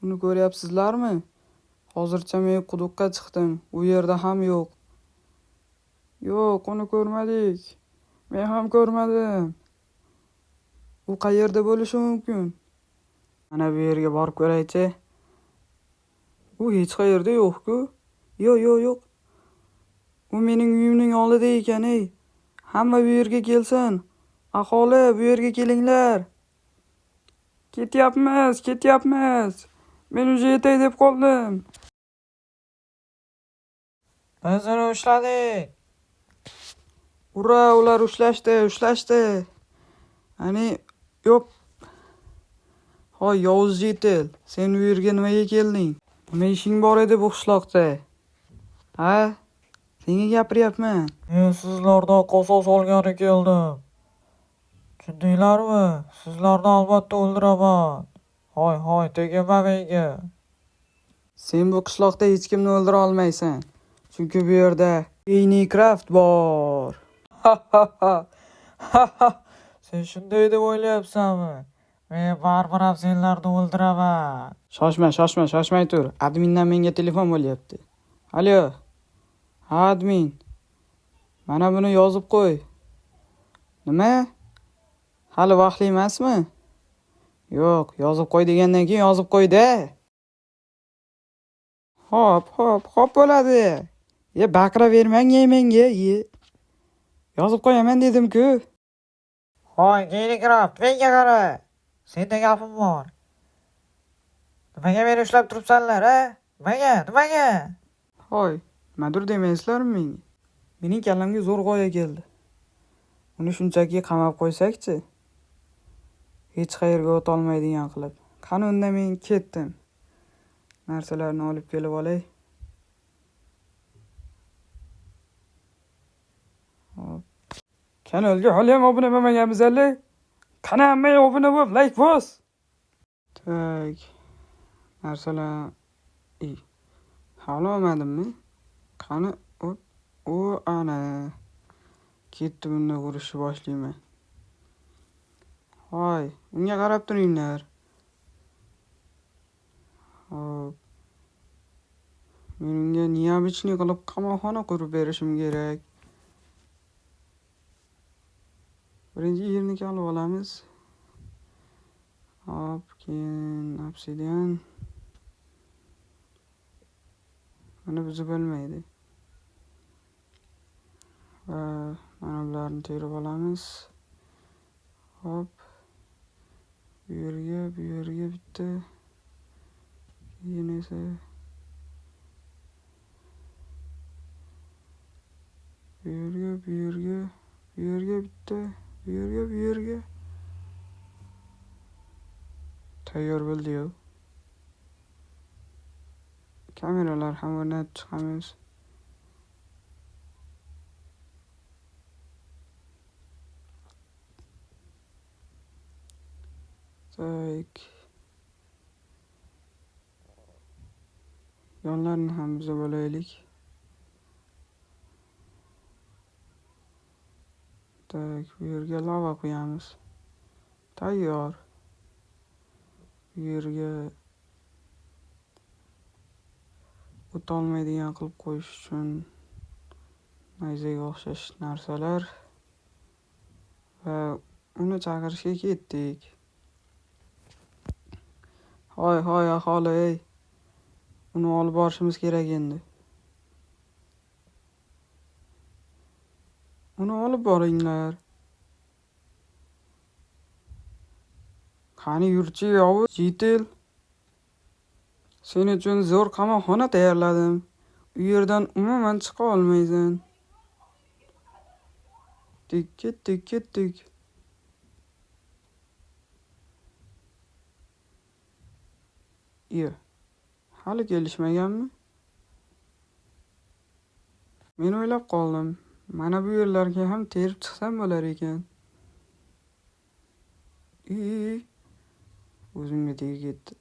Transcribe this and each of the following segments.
Uni ko'ryapsizlarmi? Hozircha men quduqqa chiqdim. U yerda ham yo'q. Yo'q, uni ko'rmadik. Men ham ko'rmadim. U qayerda bo'lishi mumkin? Mana bu yerga borib ko'raychi. U hech qayerda yo'q-ku. Yo'q, yo'q, yo'q. U mening uyimning oldida ekan, ey. Hamma bu yerga kelsin. Aholi, bu yerga kelinglar. Ketyapmiz, ketyapmiz. Men уже yetay deb qoldim. Biz uni ushladik. Ura, ular ushlashdi, ushlashdi. Ani, yo'q. Hoy, yovuz житель, sen bu yerga nimaga kelding? Nima ishing bor edi bu qishloqda? Ha? Senga gapiryapman. Men sizlardan qasos olgani keldim. Tushundinglarmi? Sizlarni albatta o'ldiraman. Hoy, hoy, teginma menga. Sen bu qishloqda hech kimni o'ldira olmaysan. Chunki bu yerda Minecraft bor. Ha ha ha. Ha ha. Sen shunday deb o'ylayapsanmi? Men baribir ham senlarni o'ldiraman. Shoshma, shoshma, shoshmay tur. Admindan menga telefon bo'lyapti. Alo. Ha, admin. Mana buni yozib qo'y. Nima? Hali vaqtli emasmi? Yo'q, yozib qo'y degandan keyin yozib qo'y-da. Hop, hop, hop bo'ladi. Ye, baqiravermang menga, ye. Yozib qo'yaman dedim-ku. Hoy, Minecraft, menga qara. Senda gapim bor. Nimaga meni ushlab turibsanlar, a? Nimaga? Nimaga? Hoy, nimadir demaysizlarmi menga? Mening kallamga zo'r g'oya keldi. Uni shunchaki qamab qo'ysak-chi? Hech qayerga o'ta olmaydigan qilib. Qani unda men ketdim. Narsalarni olib kelib olay. Hop. Kanalga hali ham obuna bo'lmaganmiz hali. Qani hamma obuna bo'lib like bos. Tak. Narsalar hali olmadimmi? Qani, hop. U ana. Ketdi, bunda urishni boshlayman. Hoy, unga qarab turinglar. Hop. Men unga необычный qilib qamoqxona qurib berishim kerak. Birinchi yerni olib olamiz. Hop, keyin obsidian. Buni buzib bo'lmaydi. Va mana bularni terib olamiz. Hop. Bu yerga, bu yerga bitta. Keyin esa bu yerga, bu yerga, bu yerga bitta, bu yerga, bu yerga. Tayyor bo'ldi-yu. Kameralar ham o'rnatib chiqamiz. Tak. Yonlarini ham buzib olaylik. Tak, bu yerga lava qo'yamiz. Tayyor. Bu yerga o'ta olmaydigan qilib qo'yish uchun nayzaga o'xshash narsalar va uni chaqirishga ketdik. Hoy, hoy, aholi, ey. Uni olib borishimiz kerak endi. Uni olib boringlar. Qani yurchi, yovuz житель. Sen uchun zo'r qamoqxona tayyorladim. U yerdan umuman chiqa olmaysan. Ketdik, ketdik, ketdik. Iya. Hali kelishmaganmi? Men o'ylab qoldim. Mana bu yerlarga ham terib chiqsam bo'lar ekan. O'zimga tegib ketdi.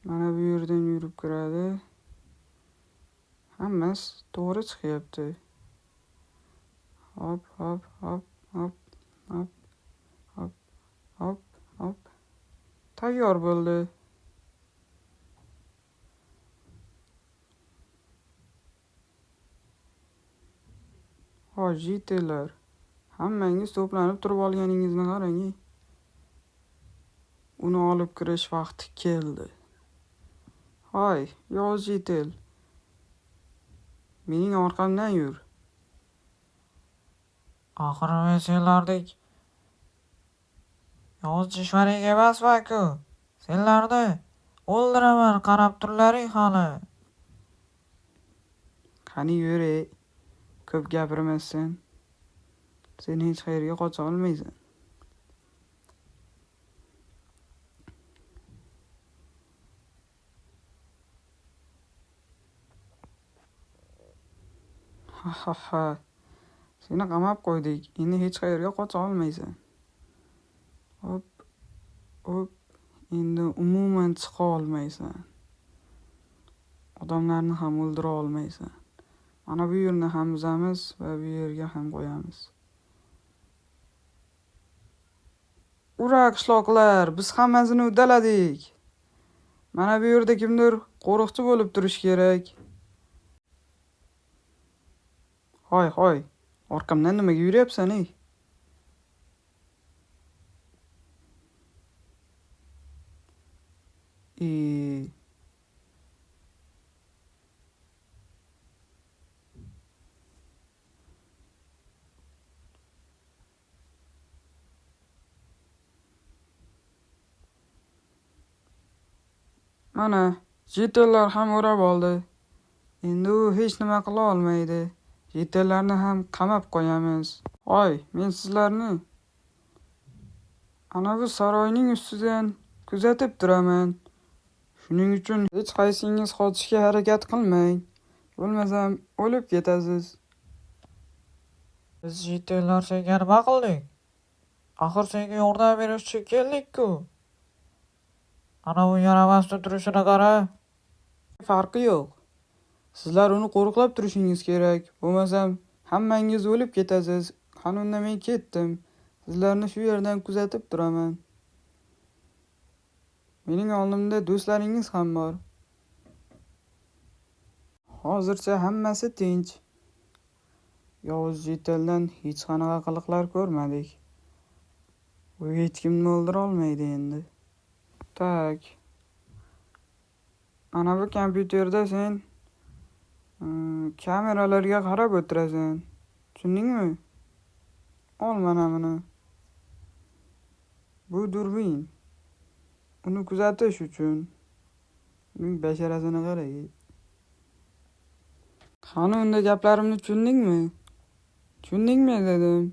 Mana bu yerdan yurib kiradi. Hammasi to'g'ri chiqyapti. Hop, hop, hop, hop, hop, hop, Hop, hop. Tayyor bo'ldi. Hoy, jitellar. Hammangiz to'planib turib olganingizni qarang. Uni olib kirish vaqti keldi. Hoy, yovuz jitel. Mening orqamdan yur. Axir men senlardek yovuz dushmaning emasman-ku. Senlarni o'ldiraman, qarab turlaring hali. Qani yur, ey. Ko'p gapirmassan. Sen hech qayerga qocha olmaysan. Ha ha ha. Seni qamab qo'ydik. Endi hech qayerga qocha olmaysan. Hop, hop. Endi umuman chiqa olmaysan. Odamlarni ham o'ldira olmaysan. Mana bu yerni ham buzamiz va bu yerga ham qo'yamiz. Ura, qishloqlar, biz hammasini uddaladik. Mana bu yerda kimdir qo'riqchi bo'lib turishi kerak. Hoy, hoy, orqamdan nimaga yuryapsan, ey? Mana, jitellar ham o'rab oldi. Endi u hech nima qila olmaydi. Jitellarni ham qamab qo'yamiz. Hoy, men sizlarni ana bu saroyning ustidan kuzatib turaman. Shuning uchun hech qaysingiz qochishga harakat qilmang. Bo'lmasam o'lib ketasiz. Biz jitellar senga nima qildik? Axir senga yordam berish uchun keldik-ku. Ana bu yaramasni turishini qara. Farqi yo'q. Sizlar uni qo'riqlab turishingiz kerak. Bo'lmasam hammangiz o'lib ketasiz. Qani unda men ketdim. Sizlarni shu yerdan kuzatib turaman. Mening oldimda do'stlaringiz ham bor. Hozircha hammasi tinch. Yovuz jiteldan hech qanaqa qiliqlar ko'rmadik. U hech kimni o'ldira olmaydi endi. Tak. Mana bu kompyuterda sen kameralarga qarab o'tirasan. Tushundingmi? Ol mana buni. Bu durbin. Uni kuzatish uchun. Uning basharasini qarang. Qani unda gaplarimni tushundingmi? Tushundingmi dedim.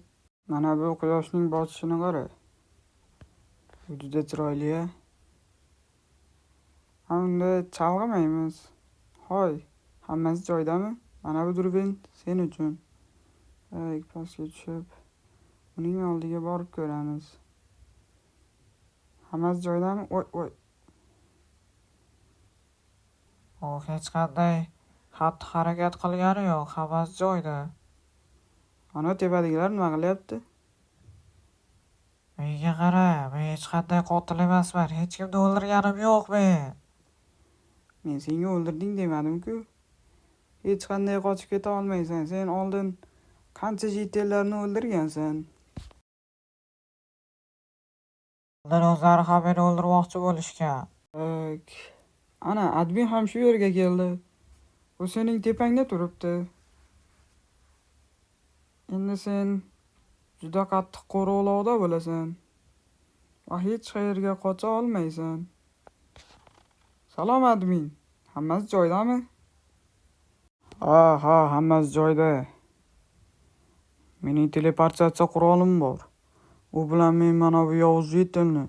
Mana bu quyoshning botishini qara. Bu juda chiroyli-a. Ha, unda chalg'imaymiz. Hoy, hammasi joyidami? Mana bu durbin sen uchun. Ey, pastga tushib, uning oldiga borib ko'ramiz. Hammasi joyidami? Voy, voy. U hech qanday xatti-harakat qilgani yo'q, hammasi joyida. Ana tepadagilar nima qilyapti? Menga qara, men hech qanday qotil emasman, hech kimni o'ldirganim yo'q men. Men senga o'ldirding demadim-ku. Hech qanday qochib keta olmaysan. Sen oldin qancha jitellarni o'ldirgansan? Oldin o'zlari ham meni o'ldirmoqchi bo'lishgan. Tak. Ana, admin ham shu yerga keldi. U sening tepangda turibdi. Endi sen juda qattiq qo'riqlovda bo'lasan va hech qayerga qocha olmaysan. Salom admin. Hammasi joyidami? Ha, ha, hammasi joyida. Mening teleportatsiya qurolim bor. U bilan men mana bu yovuz jitelni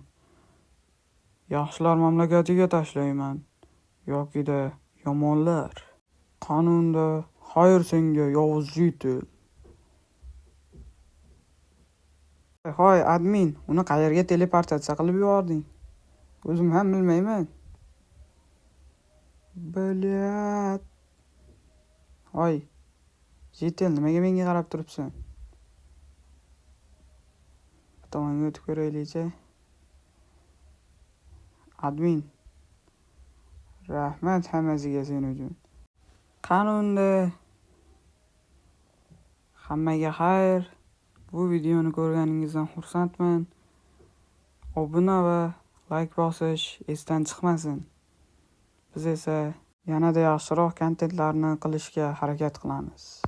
yaxshilar mamlakatiga tashlayman. Yokida yomonlar. Qani unda xayr senga yovuz jitel. Hoy admin, uni qayerga teleportatsiya qilib yubording? O'zim ham bilmayman. Blyat. Hoy, jitel, nimaga menga qarab turibsan? Bu tomonga o'tib ko'raylikchi. Admin. Rahmat hammasiga sen uchun. Qani unda, hammaga xayr. Bu videoni ko'rganingizdan xursandman. Obuna va layk bosish esdan chiqmasin. Biz esa yanada yaxshiroq kontentlarni qilishga harakat qilamiz.